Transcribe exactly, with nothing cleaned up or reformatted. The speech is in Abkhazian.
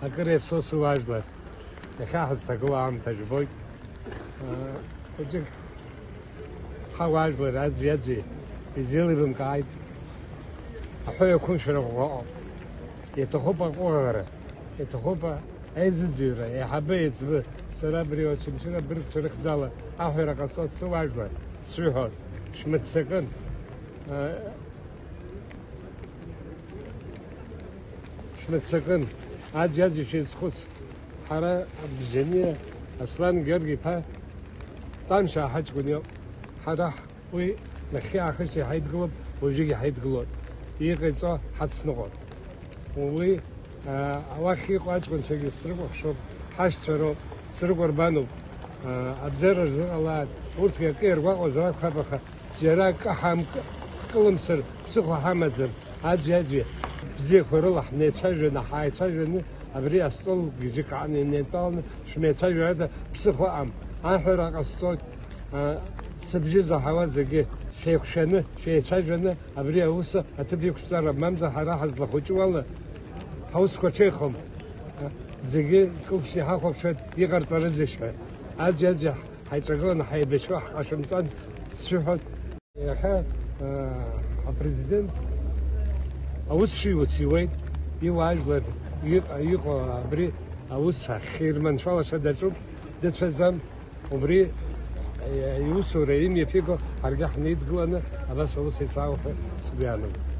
Акыр иаԥсоу сыуаажәлар, иахьа ҳазҭагылоу аамҭа жәбоит. Хәыҷык ҳауаажәлар аӡәи-аӡәи изеилибамкааит. Аҳәоу иақәымшәара ӷәӷәа ыҟоуп. Иаҭахуп аҟәыӷара, иаҭахуп аизыӡырҩра, еиҳабы, еиҵбы. Сара абри Очамчыра абыргцәа рыхьӡала аҳәара ҟасҵоит сыуаажәлар, сшәыҳәоит, шәмыццакын. Шәмыццакын, аӡәи-аӡәи шәеизхәыц. Ҳара Бжьаниа Аслан Георги-иԥа Тәамшьаа ҳаҷкәын иоуп. Ҳара уи нахьхьи аахысшьи ҳаидгылоуп, уажәыгьы ҳаидгылоит. Иҟаиҵо ҳацныҟәап. Уи, а, уахь иҟоу аҷкәынцәагьы срыкәыхшоуп, ҳашьцәа роуп, срыкәырбануп. А, абзиара рзыҟалааит, урҭгьы акы иаргәаҟуазар акәхап, аха џьара акы ҳамкылымсыр, ԥсыхәа ҳамаӡам, аӡәи-аӡәи бзиақәа рыла ҳнеицәажәаны, ҳааицәажәаны, абри астол гьежьык аҟны инеидтәаланы шәмеицәажәарада ԥсыхәа ыҟам. Аҳәара ҟасҵоит, а, сыбжьы заҳауа зегьы шәеиқәшәаны, шәеицәажәаны, абри аус аҭыԥ иқәшәҵарам, мамзар ҳара ҳазлахәыҷу ала ҳаусқәа ҽеихом. Зегьы кылԥшны иҳахәаԥшуеит, иҟарҵарызеишь ҳәа. Аӡәи-аӡәи ҳаиҿагыланы ҳаибашьуа ҳҟашәымҵан сшәыҳәоит. Иахьа, э, апрезидент аус шиуц иуеит, иуаажәлар иҟ-, иҟоу абри аус ахьирманшәалаша даҿуп, дыцәаӡам. Убри, э, иусура имҩаԥиго ҳаргьы ҳнеидгыланы абас аус еицаауп ҳәа сгәы иаанагоит.